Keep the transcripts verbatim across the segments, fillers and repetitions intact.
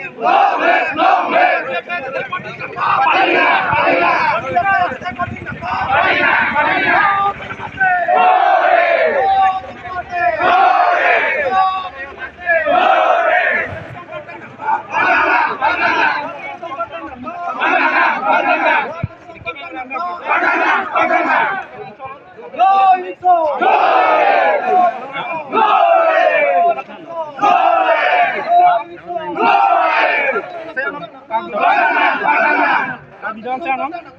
Long live, long live, long live. Karbi Anglong long live.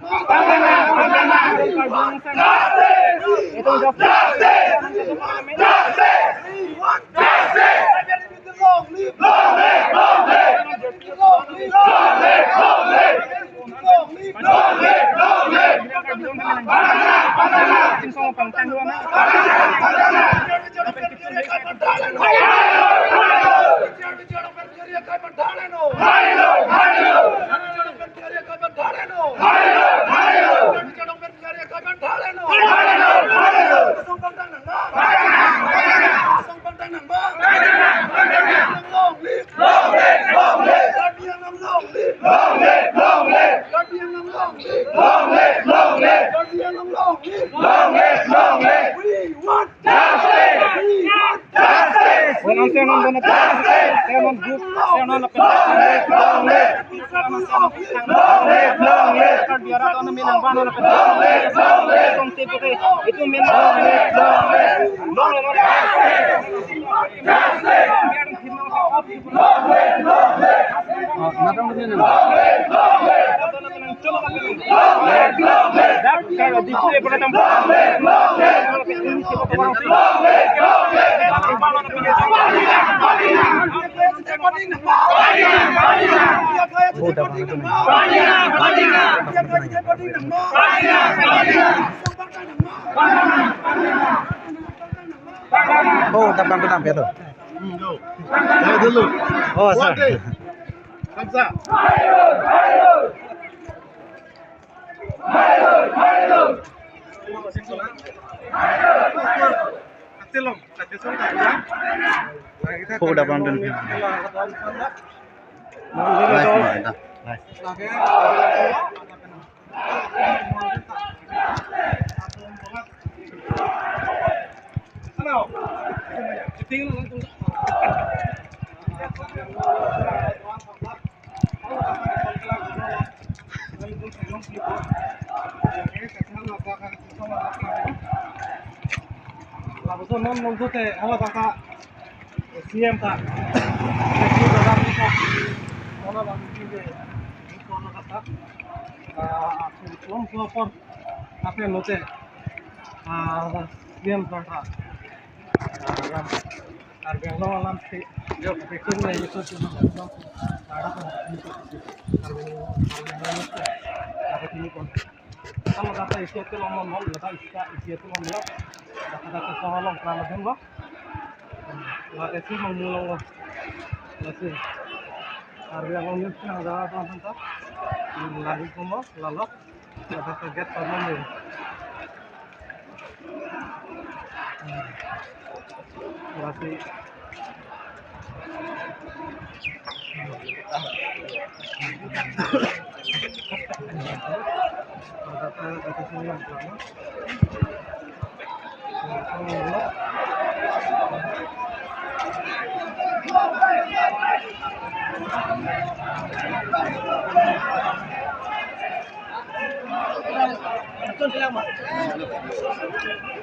Long live, long live. Karbi Anglong long live. Long live, long live. Karbi Anglong long live. Long live, long live. We want justice. We want justice. We want justice. Long live, long live. Long live, long live. Karbi Anglong long live. Long live, long live. Long live, long live. Oh, tabang kedam ya tuh. Hmm, go. Ayo dulu. Oh, sir. Kamsa. Oh, tabang kedam. Nice, nice. Lapuson non nonsote hala tata C M ta. Nona bang sini de. Nona kata. Ah, nonso apor. Apa yang lote? Ah, C M ta. Ah, lam. Karbi Anglong alam si. Yo, pikir na itu cuma Karbi Anglong. Ada kan? Karbi Anglong, Karbi Anglong itu. Apa sini kon? Kalau kata isi itu lomon lom, kata isi, isi itu lomon lom. Kata kata sama lom, kalau lom lom. Lah, isi mau mulong lom. Lah, si. Karbi Anglong News kan ada apa, apa, apa? Lagi komo, lalu. Kata kaget apa lom lom. Lah, si.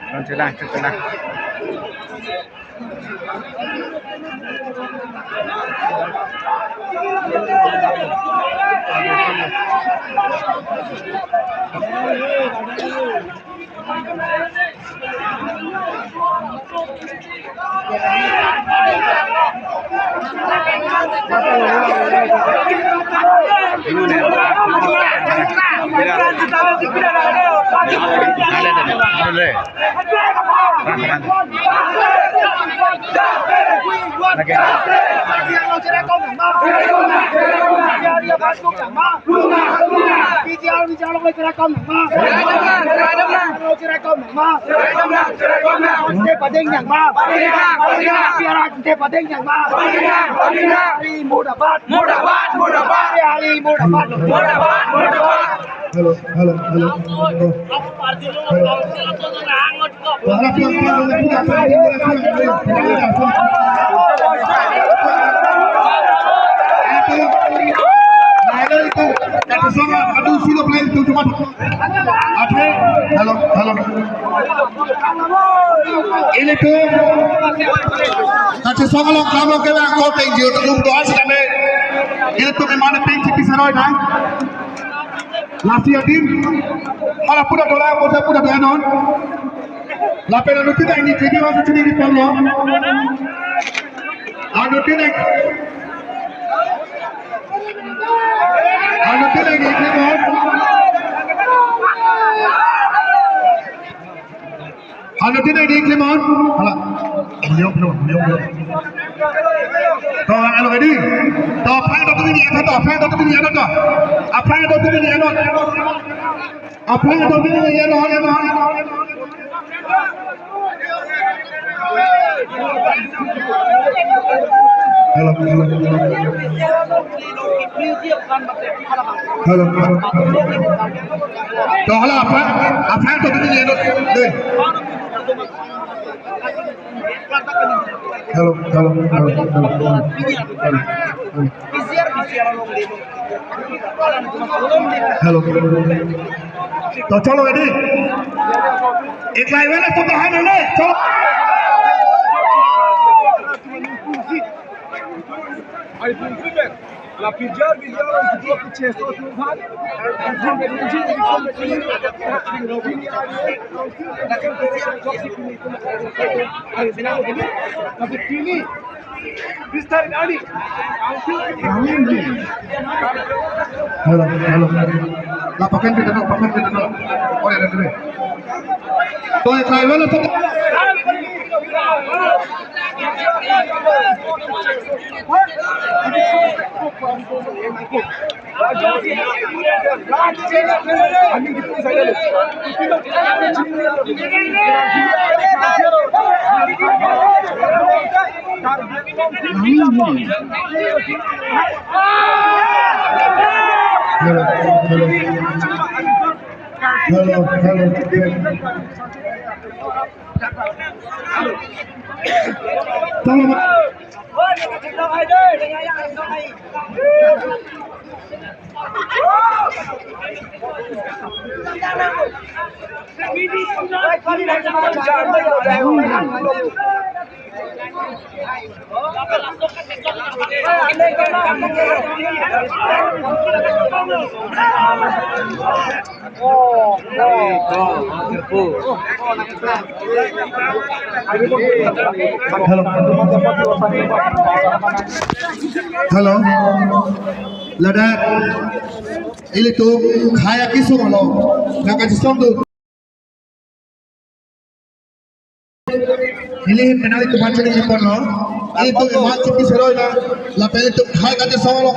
Chonchelang, chonchelang. P G R, P G R along cherai kom nangma. Along cherai kom nangma. Ante pading nangma. P G R ante pading nangma. मुर्दाबाद, मुर्दाबाद, मुर्दाबाद। बिहारी मुर्दाबाद, मुर्दाबाद, मुर्दाबाद। Hello, hello, hello. Hello. Athe, hello, hello. Ilitum kachesong along klam along kevang ako tengji atum do-an setame. Ilitum emane peng chipi seroi nang. Lasi adim. Hala pura dola, bosa pura dola non. Lapen anuttin nangji, chini mas chini di polo. Anuttin nang. Anuttin nangji, chini mas. Anuttin nangji, chini mas. Hala. Beliau, beliau, beliau, beliau. To, alo edi. To, aphrang do tumi ni, to, aphrang do tumi ni, to. Aphrang do tumi ni, to. Aphrang do tumi ni, to, to, to. Hello, hello, hello. Hello, hello, hello. To, hala, aphrang, aphrang do tumi ni, to. Dei. Hello, hello, hello, hello, hello. Hello. Hello. To cholo edi. Eklai vela to bahan le. Cholo. La pijar bijar orang kedua ke cheso tuhan. Tapi ini Bistar ini. Hello, hello. La pakan kita nak, pakan kita nak. Oh ya, dah. To eklai vela to. Hello, hello. Hello, hello. Tama. Hello. Hello. Ladak ilitum khei akesung along nangkachesong dun. Ili penang ilitum anchot ni pon lo. Ilitum eman chipi seroi na. Lapen ilitum khei kachesong along.